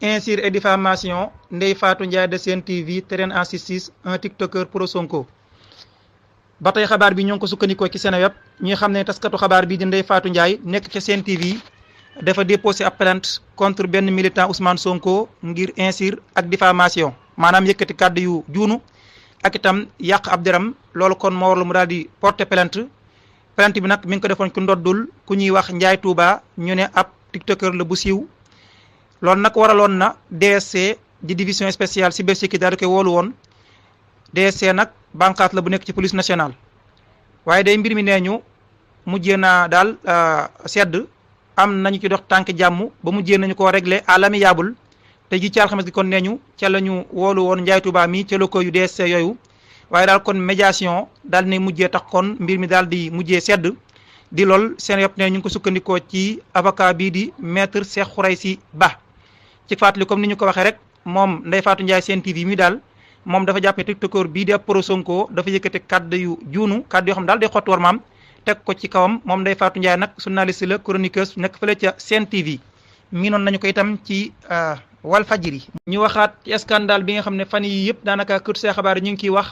injure et diffamation Ndeye Fatou Ndiaye de Sen TV traîne en justice un tiktoker pro Sonko. ba tey xabaar bi ñoo ngi ko sukkandikoo ci Seneweb ñi xam ne taskatu xabaar bi di Ndeye Fatou Ndiaye nekk ca Sen TV dafa déposé ab plainte contre benn militant Ousmane Sonko ngir injure ak diffamation maanaam yëkkati kàddu yu juunu ak itam yàq ab deram loolu kon moo warlu mu daal di porter plainte bi nag mi ngi ko defoon ku ndoddul ku ñuy wax Ndiaye Touba ñu ne ab tiktoker la bu siiw loolu nag waraloon na DSC di division spéciale cybersécurité daal di koy woolu woon DSC nag bànqaas la bu nekk ci police nationale waaye day mbir mi nee ñu mujjee naa daal sedd am nañu ci dox tànk jàmm ba mujjee nañu ko régler à l'amiable te ji ci alxames gi kon nee ñu ca la ñu woolu woon Ndiaye Touba mi ca locaux yu DSC yooyu waaye daal kon médiation daal ne mujjee tax kon mbir mi daal di mujjee sedd di lool seen yëpp ne ñu ngi ko sukkandikoo ci avocat bii di maître Cheikh Khoureysi Ba ci fàttali comme ni ñu ko waxee rek moom Ndeye Fatou Ndiaye Sen TV mi daal moom dafa jàpp ne tiktoker bii di ab pro Sonko dafa yëkkate kàddu yu juunu kàddu yoo xam daal day xotti war maam teg ko ci kawam moom Ndeye Fatou Ndiaye nag journaliste la chroniqueuse nekk fële ca Sen TV miinoon nañu ko itam ci Walfadjri ñu waxaat ci scandale bi nga xam ne fan yi yëpp daanaka kër see xabaar yi ñu ngi ciy wax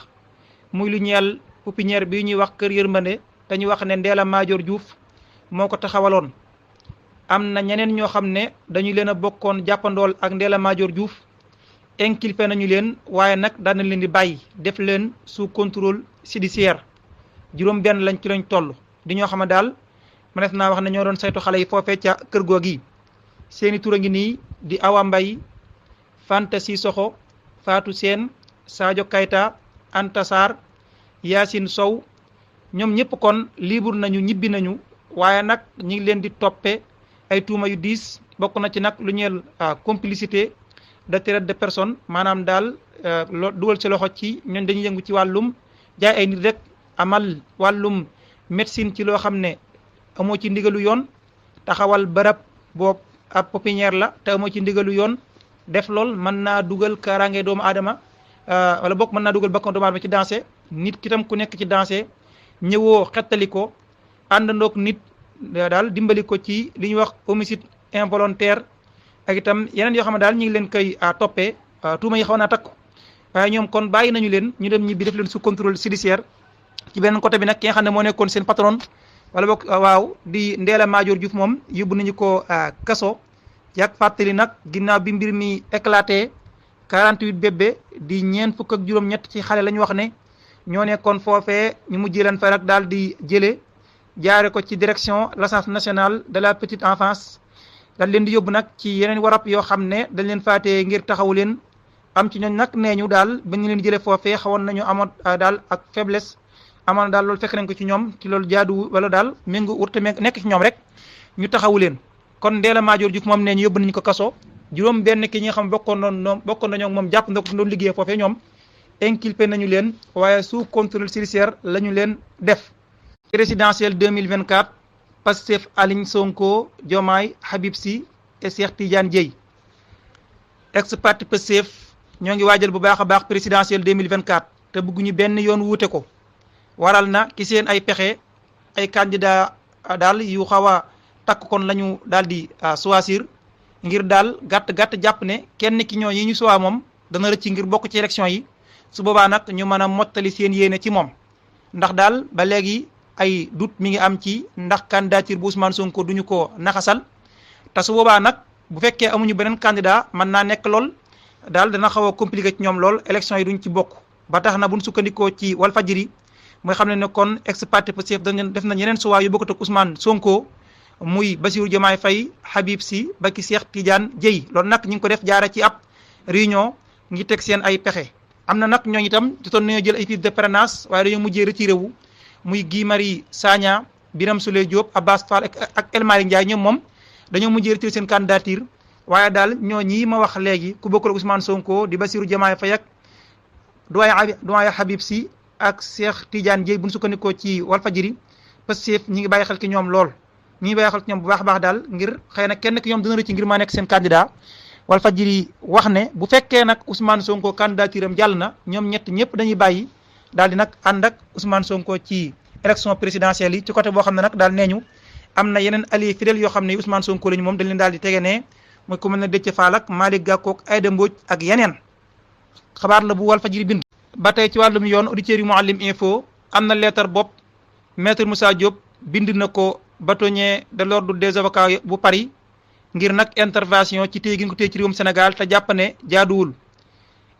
muy lu ñeel pépinière bi ñuy wax kër yërmande te ñu wax ne Ndella Madior Diouf moo ko taxawaloon am na ñeneen ñoo xam ne dañu leen a bokkoon jàppandool ak Ndella Madior Diouf inculpé nañu leen waaye nag daan nañ leen di bàyyi def leen sous contrôle judiciaire juróom benn lañ ci lañ toll di ñoo xam ne daal mënees naa wax ne ñoo doon saytu xale yi foofee ca kër googi seeni tur a ngi nii di Awa Mbaye Fanta Sissoko Fatou Sène Sadio Kayta Anta Sarr Yacine Sow ñoom ñëpp kon libre nañu ñibbi nañu waaye nag ñi ngi leen di toppe ay tuuma yu diis bokk na ci nag lu ñeel complicité de traite de personne maanaam daal dugal ci loxo ci ñooñ dañuy yëngu ci wàllum jaay ay nit rek amal wàllum médecine ci loo xam ne amoo ci ndigalu yoon taxawal barab boobu ab pépinière la te amoo ci ndigalu yoon def lool mën naa dugal kaaraange doomu aadama wala bokk mën naa dugal bakkan doomu aadama ci dansé nit ki tam ku nekk ci dansé ñëwoo xettali ko àndandoog nit daal dimbali ko ci li ñuy wax homicide involontaire ak itam yeneen yoo xam ne daal ñu ngi leen koy toppee tuuma yi xaw naa takku waaye ñoom kon bàyyi nañu leen ñu dem ñibbi def leen sous contrôle judiciaire ci beneen côté bi nag ki nga xam ne moo nekkoon seen patron wala boog waaw di Ndella Madior Diouf moom yóbbu nañu ko kaso yàgg fàttali nag ginnaaw bi mbir mi éclaté 48 bébé di ñeent fukk ak juróom-ñett ci xale la ñu wax ne ñoo nekkoon foofee ñu mujjee leen fa rek daal di jëlee jaare ko ci direction l'agence nationale de la petite enfance dañ leen di yóbbu nag ci yeneen warab yoo xam ne dañ leen faatee ngir taxawu leen am ci ñooñ nag nee ñu daal ba ñu leen jëlee foofee xawoon nañu amoon daal ak faiblesse amoon daal loolu fekk nañ ko ci ñoom ci loolu jaadu wala daal méngu wurte nekk ci ñoom rek ñu taxawu leen kon Ndella Madior Diouf moom nee ñu yóbbu nañu ko kaso juróom benn ki ñi nga xam bokkoon nañoo moom jàpp na ko doon liggéey foofee ñoom inculpé nañu leen waaye sous contrôle judiciaire la ñu leen def. Présidentielle 2024 Pastef Aline Sonko Diomaye Habib Sy et Cheikh Tidiane Dièye ex parti Pastef ñoo ngi waajal bu baax a baax présidentielle 2024 te bëgguñu benn yoon wuute ko waral na ki seen ay pexe ay candidat daal yu xaw a takk kon la ñu daal di choisir ngir daal gàtt jàpp ne kenn ki ñoo yi ñu suwaa moom dana rëcc ngir bokk ci élection yi su boobaa nag ñu mën a mottali seen yéene ci moom ndax daal ba léegi ay doute mi ngi am ci ndax candidature bu Ousmane Sonko duñu ko naxasal te su boobaa nag bu fekkee amuñu beneen candidat mën naa nekk lool daal dana xaw a compliqué ci ñoom lool élection yi duñ ci bokk ba tax na buñ sukkandikoo ci Walfadjri mooy xam ne kon ex parti Pastef def na yeneen suwaa yu bokkut ak Ousmane Sonko muy Bassirou Diomaye Faye Habib Sy ba ki Cheikh Tidiane Dièye loolu nag ñu ngi ko def jaara ci ab réunion ngi teg seen ay pexe am na nag ñooñu itam jotoon nañoo jël ay fiches de parrainage waaye dañoo mujjee retiré wu muy Guy Marius Sagna Birame Souleye Diop Abbas Fall ak El Malick Ndiaye ñoom moom dañoo mujjee retiré seen candidature waaye daal ñoo ñii ma wax léegi ku bokkul ak Ousmane Sonko di Bassirou Diomaye Faye ak doyen Habib Sy ak Cheikh Tidiane Dièye bu ñu sukkandikoo ci Walfadjri Pastef ñi ngi bàyyi xel ki ñoom lool ñi ngi bàyyi xel ki ñoom bu baax a baax daal ngir xëy na kenn ki ñoom dina rëcc ngir maa nekk seen candidat Walfadjri wax ne bu fekkee nag Ousmane Sonko candidature am jàll na ñoom ñett ñëpp dañuy bàyyi daal di nag ànd ak Ousmane Sonko ci élection présidentielle yi ci côté boo xam ne nag daal nee ñu am na yeneen alliés fidèles yoo xam ne Ousmane Sonko lañu moom dañ leen daal di tege ne mooy ku mel ne Déthié Fall ak Malick Gakou ak Aïda Mbodj ak yeneen xabaar la bu Walfadjri bind. ba tey ci wàllum yoon auditeurs yu Mouhalim info am na lettre bopp maître Moussa Diop bind na ko bâtonnier de l'ordre des avocats bu Paris ngir nag intervention ci téye gi ko téye ci réewum Sénégal te jàpp ne jaaduwul.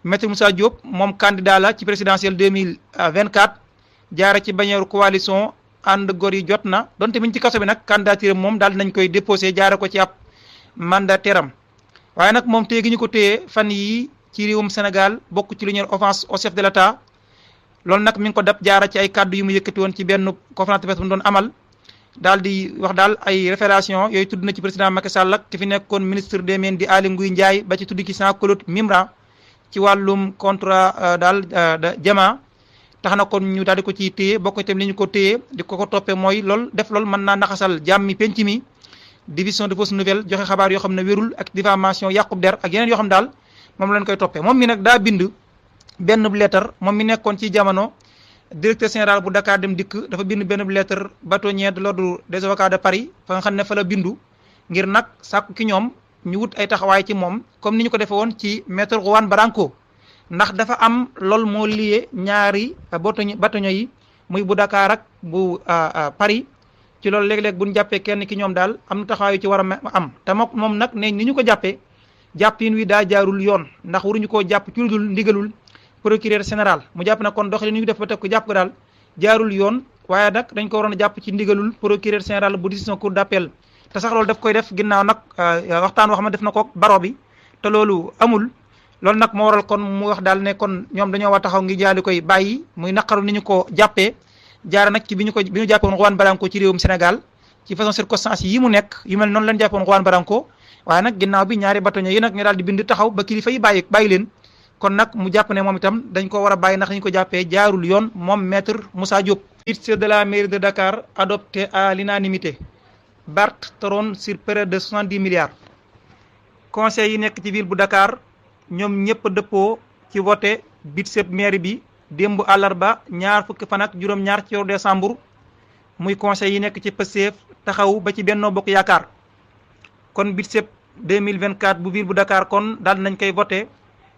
maître Moussa Diop moom candidat la ci présidentielle 2024 jaare ci bannière coalition ànd gor yi jot na donte mi ngi ci kaso bi nag candidature moom daal nañ koy déposé jaare ko ci ab mandataire am waaye nag moom téye gi ñu ko téye fan yi ci réewum Sénégal bokk ci lu ñuy offense au chef de l'État loolu nag mi ngi ko dab jaara ci ay kàddu yu mu yëkkati woon ci benn conférence de presse bu mu doon amal daal di wax daal ay révélation yooyu tudd na ci président Macky Sall ak ki fi nekkoon ministre des Mines di Aly Ngouille Ndiaye ba ci tudd ci Jean-Claude Mimran ci wàllum contrat daal jama tax na kon ñu daal di ko ciy téye bokk itam li ñu ko téye di ko toppee mooy lool def lool mën naa naxasal jàmmi penc mi division de fausses nouvelles joxe xabaar yoo xam ne wérul ak diffamation yàqub der ak yeneen yoo xam daal moom lañ koy toppee moom mi nag daa bind benn lettre moom mi nekkoon ci jamono directeur général bu Dakar Dem Dikk dafa bind benn lettre bâtonnier de l'ordre des avocats de Paris fa nga xam ne fa la bindu ngir nag sàkku ki ñoom ñu wut ay taxawaay ci moom comme ni ñu ko defee woon ci maître Juan Branco ndax dafa am lool moo lié ñaari bâtonnier yi muy bu Dakar ak bu Paris ci loolu léeg-léeg bu ñu jàppee kenn ki ñoom daal am na taxawaay yu ci war a am te moom nag ne ni ñu ko jàppee jàppin wi daa jaarul yoon ndax waruñu koo jàpp ci lu dul ndigalul procureur général mu jàpp na kon doxalin ñu def ba teg ko jàpp ko daal jaarul yoon waaye nag dañ ko waroon a jàpp ci ndigalul procureur général bu décision cour d'appel te sax loolu daf koy def ginnaaw nag waxtaan wax ma def na ko baro bi te loolu amul loolu nag moo waral kon mu wax daal ne kon ñoom dañoo war taxaw ngi jaali koy bàyyi muy naqaru ni ñu ko jàppee jaare nag ci bi ñu jàppee woon Juan Branco ci réewum Sénégal ci façon circonstance yi mu nekk yu mel noonu lañ jàppee woon Juan Branco waaye nag ginnaaw bi ñaari bâtonnier yi nag ñu daal di bind taxaw ba kilifa yi bàyyi leen kon nag mu jàpp ne moom itam dañ ko war a bàyyi ndax dañu ko jàppee jaarul yoon moom maître Moussa Diop. Budget de la mairie de Dakar adopté à l'unanimité Barth trône sur près de 70 milliards. conseil yi nekk ci ville bu Dakar ñoom ñëpp dëppoo ci voté budget mairie bi démb àllarba ñaar fukki fan ak juróom-ñaar ci weeru décembre muy conseil yi nekk ci Pastef taxaw ba ci Benno Bokk Yaakaar kon budget 2024 bu ville bu Dakar kon daal nañ koy voté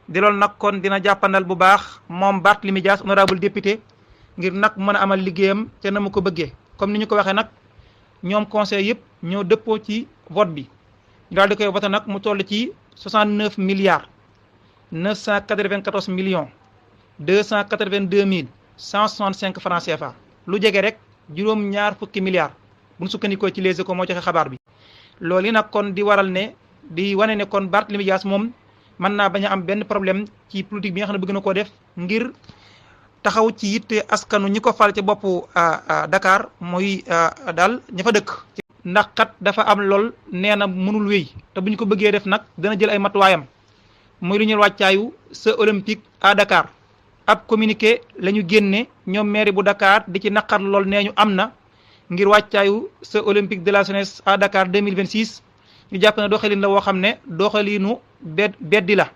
di loolu nag kon dina jàppandal bu baax moom Barthélémy Dias honorable député ngir nag mën a amal liggéeyam te na mu ko bëggee comme ni ñu ko waxee nag ñoom conseil yëpp ñoo dëppoo ci vote bi ñu daal di koy voté nag mu toll ci 69 milliards 994 millions 282 mille 165 francs CFA lu jege rek juróom-ñaar fukki milliards bu ñu sukkandikoo ci Les Échos moo joxe xabaar bi. loolu yi nag kon di waral ne di wane ne kon Barthélémy Dias moom mën naa bañ a am benn problème ci politique bi nga xam ne bëgg na koo def ngir taxaw ci yitte askanu ñi ko fal ci boppu Dakar muy daal ña fa dëkk. ndax kat dafa am lool nee na mënul wéy te bu ñu ko bëggee def nag dana jël ay matuwaayam muy lu ñuy wàccaayu Jeux olympiques à Dakar ab communiqué la ñu génne ñoom mairie bu Dakar di ci naqar lool nee ñu am na ngir wàccaayu Jeux olympiques de la jeunesse à Dakar 2026 ñu jàpp ne doxalin la woo xam ne doxalinu beddi la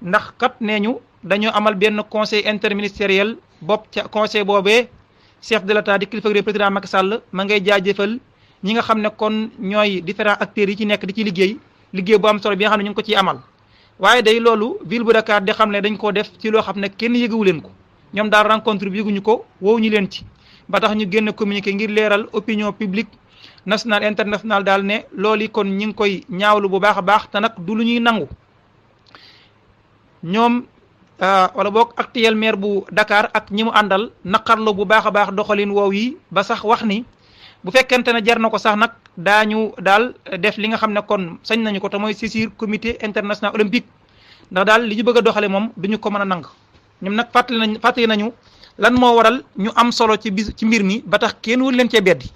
ndax kat nee ñu dañoo amal benn conseil interministériel bopp ca conseil boobee chef de l'État di kilifa réew président Macky Sall ma ngay jaajëfal ñi nga xam ne kon ñooy différents acteurs yi ci nekk di ci liggéey bu am solo bi nga xam ne ñu ngi ko ciy amal waaye day loolu ville bu Dakar di xam ne dañ koo def ci loo xam ne kenn yëgewu leen ko ñoom daal rencontre bi yëguñu ko woowu ñu leen ci ba tax ñu génn communiqué ngir leeral opinion publique nationale internationale daal ne loolu kon ñi ngi koy ñaawlu bu baax a baax te nag du lu ñuy nangu ñoom wala boog actuel maire bu Dakar ak ñi mu àndal naqarlu bu baax a baax doxalin woow yi ba sax wax ni bu fekkente ne jar na ko sax nag daañu daal def li nga xam ne kon sañ nañu ko te mooy saisir comité international olympique ndax daal li ñu bëgg a doxale moom duñu ko mën a nang ñoom nag fàttali nañu lan moo waral ñu am solo ci mbir mi ba tax kenn wul leen cee beddi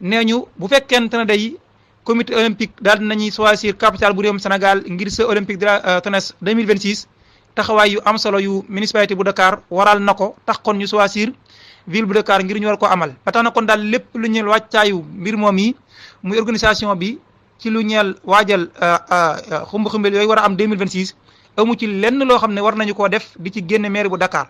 nee ñu bu fekkente ne day comité olympique daal dinañuy choisir capitale bu réewum Sénégal ngir Jeux olympiques de la jeunesse 2026 taxawaay yu am solo yu municipalité bu Dakar waral na ko tax kon ñu choisir ville bu Dakar ngir ñu war ko amal ba tax na kon daal lépp lu ñeel wàccaayu mbir moom yi muy organisation bi ci lu ñeel waajal xumb-xumbel yooyu war a am 2026 amu ci lenn loo xam ne war nañu koo def di ci génne maire bu Dakar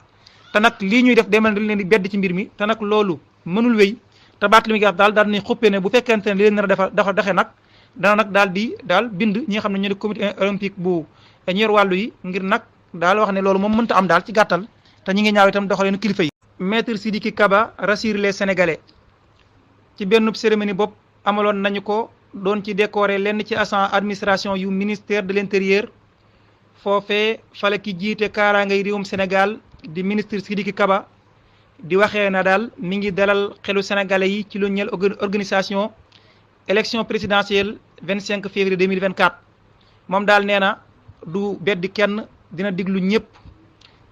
te nag lii ñuy def demal dañ leen di bedd ci mbir mi te nag loolu mënul wéy te Barthélémy Dias daal nañ xuppee ne bu fekkente ne li leen nar a dafa doxe nag dana nag daal bind ñi nga xam ne ñoo di comité olympique bu ñeer wàllu yi ngir nag daal wax ne loolu moom mënta am daal ci gàttal te ñi ngi ñaaw itam doxaleenu kilifa yi. Maître Sidiki Kaba rassure les Sénégalais ci benn cérémonie bopp amaloon nañu ko doon ci décorer lenn ci agent administration yu ministère de l'intérieur foofee fale ki jiite kaaraangay réewum Sénégal di ministre Sidiki Kaba di waxee na daal mi ngi dalal xelu sénégalais yi ci lu ñeel organisation élection présidentielle 25 février 2024 moom daal nee na du beddi kenn dina diglu ñëpp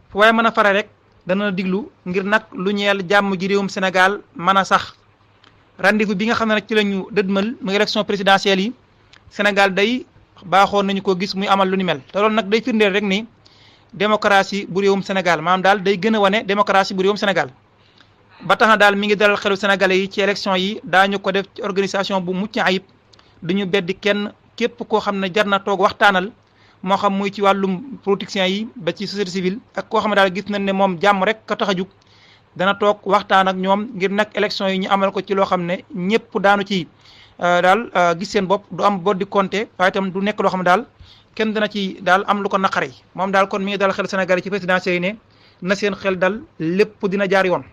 fu waaye mën a fare rek dana diglu ngir nag lu ñeel jàmm ji réewum Sénégal mën a sax rendez-vous bi nga xam ne nag ci la ñu dëdmal muy élection présidentielle yi Sénégal day baaxoon nañu ko gis muy amal lu ni mel te loolu nag day firndeel rek ni démocratie bu réewum Sénégal maanaam daal day gën a wane démocratie bu réewum Sénégal ba tax na daal mi ngi dalal xelu sénégalais yi ci élection yi daañu ko def ci organisation bu mucc ayib duñu beddi kenn képp koo xam ne jar na toog waxtaanal moo xam muy ci wàllum politiciens yi ba ci société civile ak koo xam ne daal gis nañ ne moom jàmm rek ka tax a jug dana toog waxtaan ak ñoom ngir nag élection yi ñu amal ko ci loo xam ne ñëpp daanu ci daal gis seen bopp du am boddi compté waaye itam du nekk loo xam ne daal kenn dana ci daal am lu ko naqare moom daal kon mi ngi dal xel Sénégal yi ci présidentielles yi ne na seen xel dal lépp dina jaar yoon.